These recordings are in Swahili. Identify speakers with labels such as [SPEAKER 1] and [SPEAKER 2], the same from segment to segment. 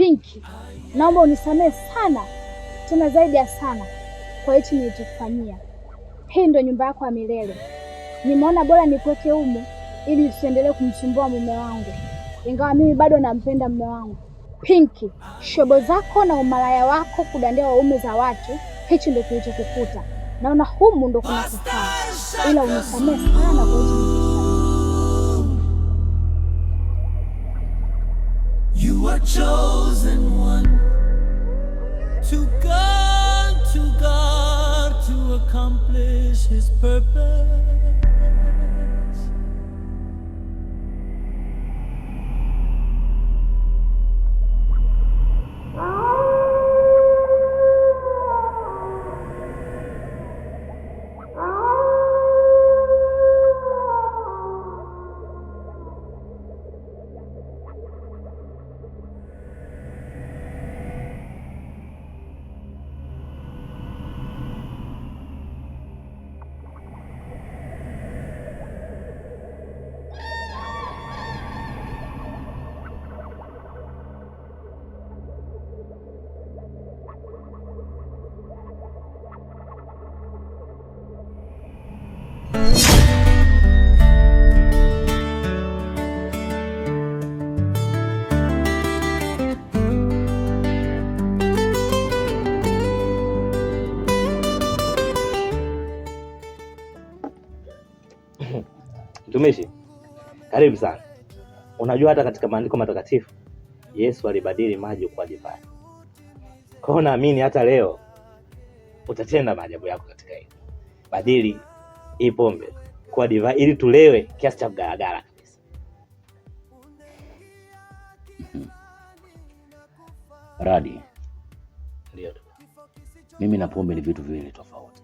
[SPEAKER 1] Pinki, naomba unisamehe sana tena zaidi ya sana kwa hichi nilichokufanyia. Hii ndio nyumba yako ya milele. Nimeona bora nikuweke humu ili usiendelee kumsumbua mume wangu, ingawa mimi bado nampenda mume wangu. Pinki, shobo zako na umalaya wako kudandia waume za watu, hichi ndio kilichokukuta. Naona humu ndo kuna kufaa, ila unisamehe sana kwa hichi nilichokufanyia.
[SPEAKER 2] You are chosen one to go to God to accomplish His purpose.
[SPEAKER 3] Mtumishi, karibu sana. Unajua hata katika maandiko matakatifu Yesu alibadili maji kuwa divai. Kwa hiyo naamini hata leo utatenda maajabu yako katika hili. Badili hii pombe kuwa divai ili tulewe kiasi cha kugaragara kabisa.
[SPEAKER 4] Radi,
[SPEAKER 3] Ndio.
[SPEAKER 4] mimi na pombe ni vitu viwili tofauti.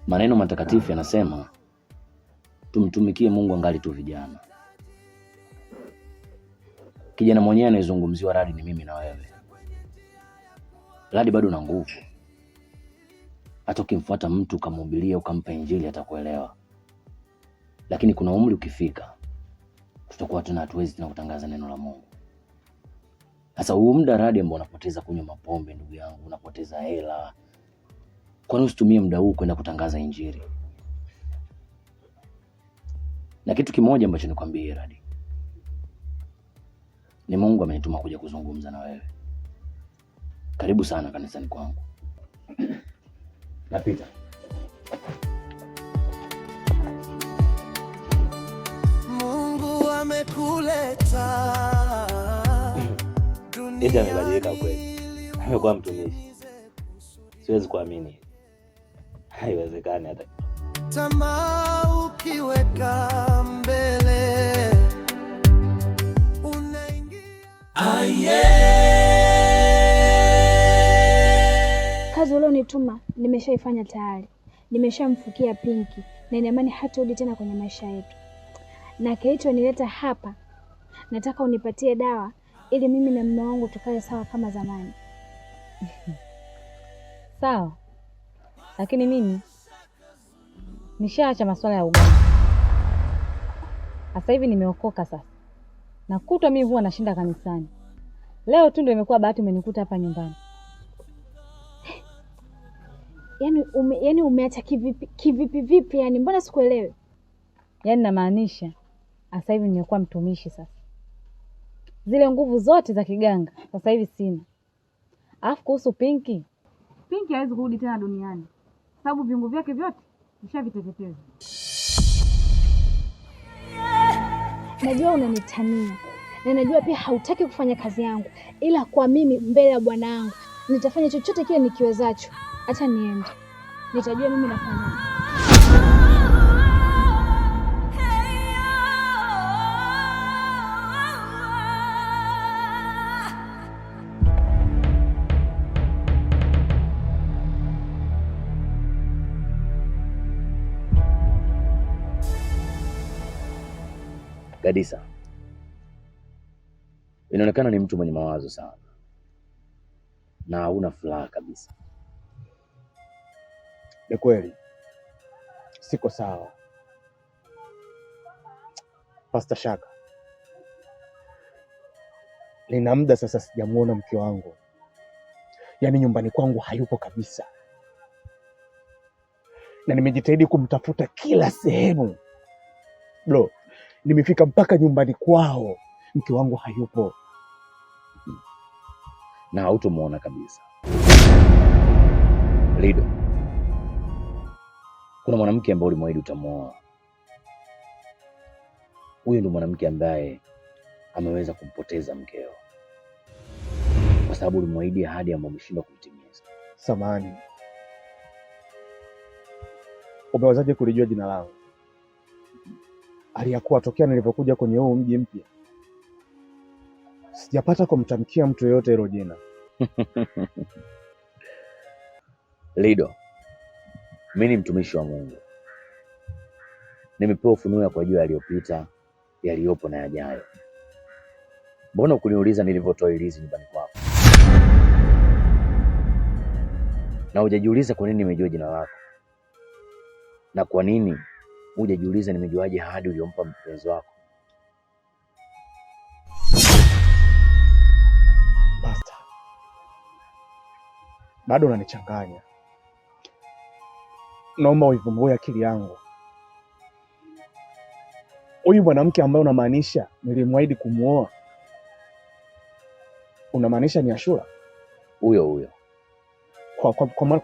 [SPEAKER 4] Maneno matakatifu yanasema tumtumikie Mungu angali tu vijana. Kijana mwenyewe anayezungumziwa Radi ni mimi na wewe. Radi bado na nguvu, hata ukimfuata mtu ukamhubiria ukampa Injili atakuelewa, lakini kuna umri ukifika, tutakuwa tena hatuwezi tena kutangaza neno la Mungu. Sasa huu muda Radi ambao unapoteza kunywa mapombe, ndugu yangu, unapoteza hela. Kwani usitumie muda huu kwenda kutangaza Injili? Na kitu kimoja ambacho nikwambie Radi, ni Mungu amenituma kuja kuzungumza na wewe. Karibu sana kanisani kwangu. Napita.
[SPEAKER 2] Mungu amekuleta
[SPEAKER 3] Eti amebadilika kweli, amekuwa mtumishi. Siwezi kuamini, haiwezekani hata.
[SPEAKER 2] Tamaa ukiweka mbele unaingia.
[SPEAKER 1] Kazi ulionituma nimeshaifanya tayari, nimeshamfukia Pinki na ina imani hatarudi tena kwenye maisha yetu, na kilichonileta hapa, nataka unipatie dawa ili mimi na mume wangu tukae sawa kama zamani.
[SPEAKER 5] Sawa, lakini mimi nishaacha masuala ya uganga. Sasa hivi nimeokoka sasa, na kutwa mimi huwa nashinda kanisani. Leo tu ndio imekuwa bahati umenikuta hapa nyumbani.
[SPEAKER 1] Yaani umeacha kivipi kivipi vipi? Yani mbona sikuelewi?
[SPEAKER 5] Yaani namaanisha sasa hivi nimekuwa mtumishi sasa, zile nguvu zote za kiganga sasa hivi sina. Alafu kuhusu Pinki, Pinki hawezi kurudi tena duniani sababu viungo vyake vyote nishaviteketeza.
[SPEAKER 1] Najua unanitania na najua pia hautaki kufanya kazi yangu, ila kwa mimi mbele ya bwana wangu nitafanya chochote kile nikiwezacho. Acha niende, nitajua mimi nafanya.
[SPEAKER 4] Gadisa, inaonekana ni mtu mwenye mawazo sana na hauna furaha kabisa.
[SPEAKER 6] Ni kweli siko sawa, Pastor Shaka, nina muda sasa sijamuona mke wangu, yaani nyumbani kwangu hayupo kabisa, na nimejitahidi kumtafuta kila sehemu bro, nimefika mpaka nyumbani kwao, mke wangu hayupo.
[SPEAKER 4] Na hautomuona kabisa. Lido, kuna mwanamke ambaye ulimwahidi utamuoa. Huyu ndo mwanamke ambaye ameweza kumpoteza mkeo, kwa sababu ulimwahidi ahadi ambayo umeshindwa kuitimiza.
[SPEAKER 6] Samahani, umewezaje kulijua jina langu? Aliyakuwa tokea nilivyokuja kwenye huu mji mpya sijapata kumtamkia mtu yoyote hilo jina.
[SPEAKER 4] Lido, mimi ni mtumishi wa Mungu, nimepewa ufunuo ya kujua yaliyopita, yaliyopo na yajayo. Mbona ukuniuliza nilivyotoa ilizi nyumbani kwako? Na hujajiuliza kwa nini nimejua jina lako, na kwa nini hujajiuliza nimejuaje ahadi uliyompa mpenzi wako?
[SPEAKER 6] Pastor, bado unanichanganya. Naomba uivumbue akili yangu. Huyu mwanamke ambaye unamaanisha nilimwahidi kumuoa, unamaanisha ni Ashura?
[SPEAKER 4] Huyo huyo.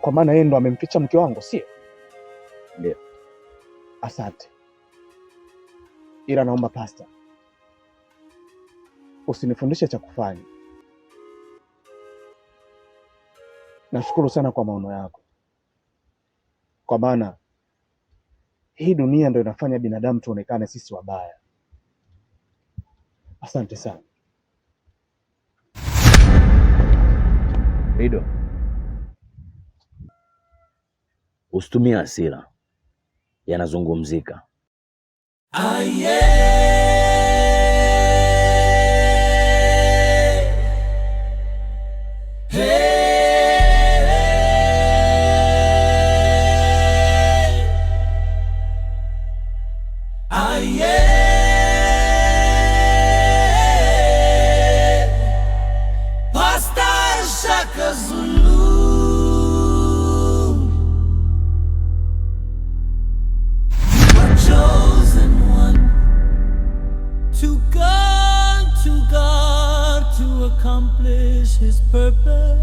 [SPEAKER 6] Kwa maana yeye ndo amemficha mke wangu, sio?
[SPEAKER 4] Ndio.
[SPEAKER 6] Asante, ila naomba Pasta, usinifundishe cha kufanya. Nashukuru sana kwa maono yako, kwa maana hii dunia ndo inafanya binadamu tuonekane sisi wabaya. Asante sana.
[SPEAKER 4] Lido, usitumie hasira, yanazungumzika.
[SPEAKER 2] Aye. Hey. Aye. Pastor Shaka Zulu, you are chosen one to go to God to accomplish His purpose.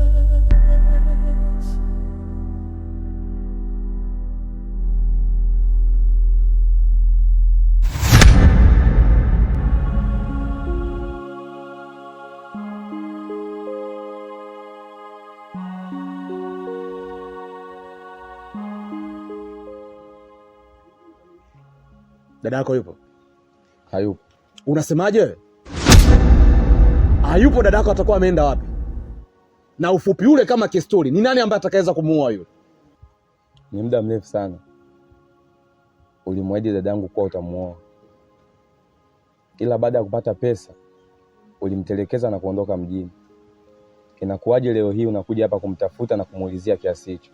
[SPEAKER 6] Dada yako yupo?
[SPEAKER 7] Hayupo.
[SPEAKER 6] Unasemaje? Hayupo? Dada yako atakuwa ameenda wapi? Na ufupi ule kama kistori, ni nani ambaye atakaweza kumuoa yule?
[SPEAKER 7] Ni muda mrefu sana ulimwahidi dadangu kuwa utamuoa, ila baada ya kupata pesa ulimtelekeza na kuondoka mjini. Inakuwaje leo hii unakuja hapa kumtafuta na kumuulizia kiasi hicho?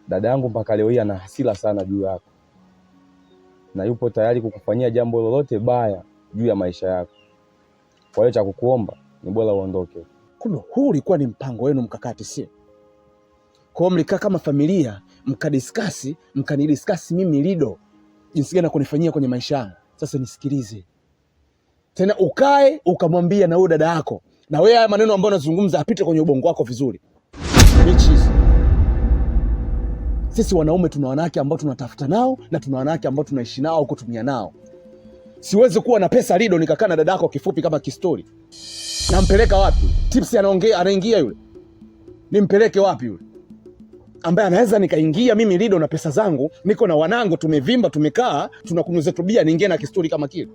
[SPEAKER 7] Dadangu mpaka leo hii ana hasira sana juu yako na yupo tayari kukufanyia jambo lolote baya juu ya maisha yako. Kwa hiyo cha kukuomba ni bora uondoke.
[SPEAKER 6] Kumbe huu ulikuwa ni mpango wenu mkakati, sio? Kwa hiyo mlikaa kama familia mkadiskasi, mkanidiskasi mimi Lido jinsi gani ya kunifanyia kwenye maisha yangu. Sasa nisikilize tena, ukae ukamwambia na huyo dada yako, na wewe haya maneno ambayo unazungumza apite kwenye ubongo wako vizuri. Bitches. Sisi wanaume tuna wanawake ambao tunatafuta nao na tuna wanawake ambao tunaishi nao au kutumia nao. Siwezi kuwa na pesa Lido nikakaa na dada yako kifupi kama kistori. Nampeleka wapi? Tips anaongea, anaingia yule. Nimpeleke wapi yule? Ambaye anaweza nikaingia mimi Lido na pesa zangu, niko na wanangu, tumevimba, tumekaa, tunakunywa zetu bia, niingie na kistori kama kile.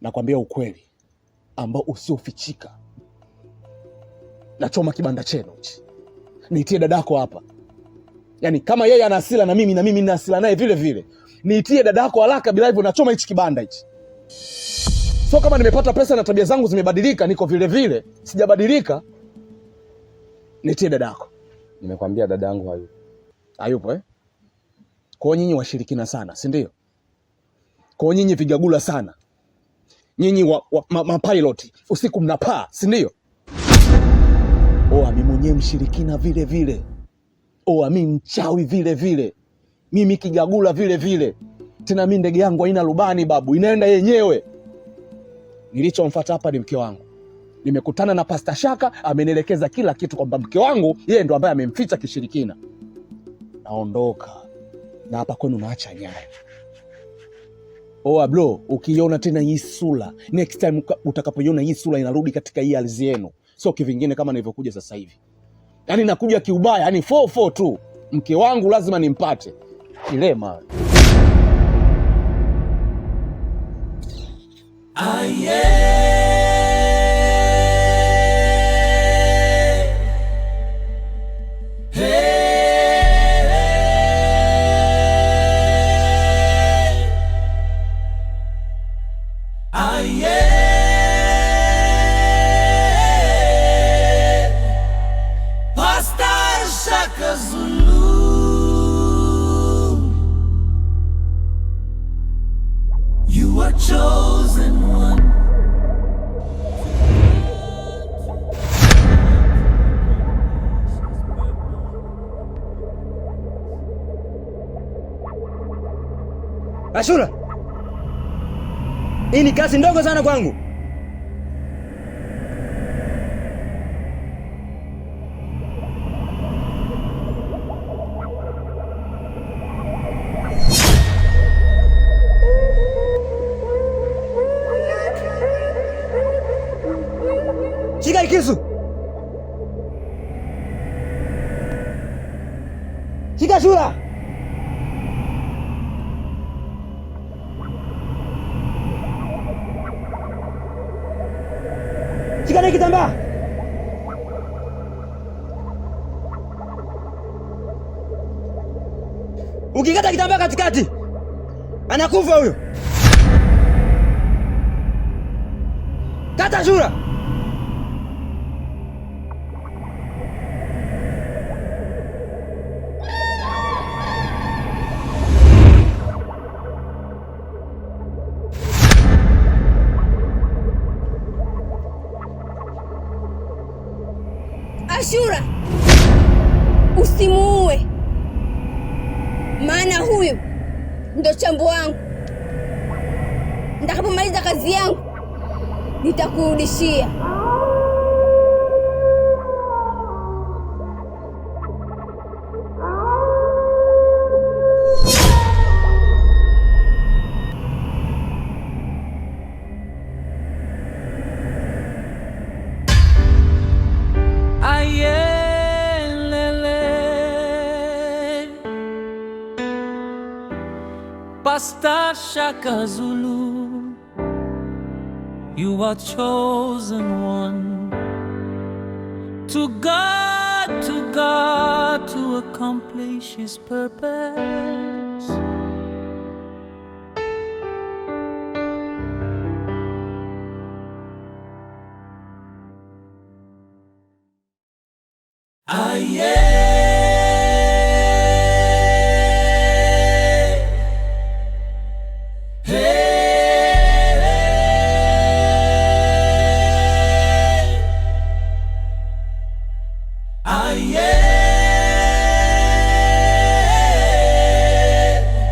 [SPEAKER 6] Nakwambia ukweli ambao usiofichika. Nachoma kibanda chenu hichi. Niitie dadako hapa. Yaani kama yeye ana hasira na mimi na mimi nina hasira naye vile vile. Niitie dadako haraka, bila hivyo nachoma hichi kibanda hichi. So kama nimepata pesa na tabia zangu zimebadilika, niko vile vile, sijabadilika. Niitie dadako.
[SPEAKER 7] Nimekwambia dadangu hayupo.
[SPEAKER 6] Hayupo eh? Kwa nyinyi washirikina sana, si ndio? Kwa nyinyi vigagula sana. Nyinyi mapilot usiku mnapaa, si ndio? Oa, mimi mwenyewe mshirikina vile vile. Oa, mimi mchawi vile vile. Mimi kigagula vile vile. Tena mimi ndege yangu haina rubani babu, inaenda yenyewe. Nilichomfuata hapa ni mke wangu. Nimekutana na Pasta Shaka, amenielekeza kila kitu kwamba mke wangu yeye ndo ambaye amemficha kishirikina. Naondoka na hapa kwenu naacha nyayo. Oa bro, ukiona tena hii sura, next time utakapoiona hii sura inarudi katika hii ardhi yenu, sio kivingine kama nilivyokuja sasa hivi. Yaani nakuja kiubaya, yani 4-4 tu. Mke wangu lazima nimpate. Kilema.
[SPEAKER 2] Pastor Shaka Zulu, you are chosen one.
[SPEAKER 8] Ashura, hii ni kazi ndogo sana kwangu. Shika hii kisu. Shika Ashura. Shika na hii kitambaa. Ukikata kitambaa katikati, anakufa huyo. Kata Ashura.
[SPEAKER 9] Ashura, usimuue, maana huyu ndo chambo wangu. Nitakapomaliza kazi yangu nitakurudishia.
[SPEAKER 2] Ayelele, Pastor Shaka Zulu, you are chosen one to God, to God, to accomplish His purpose.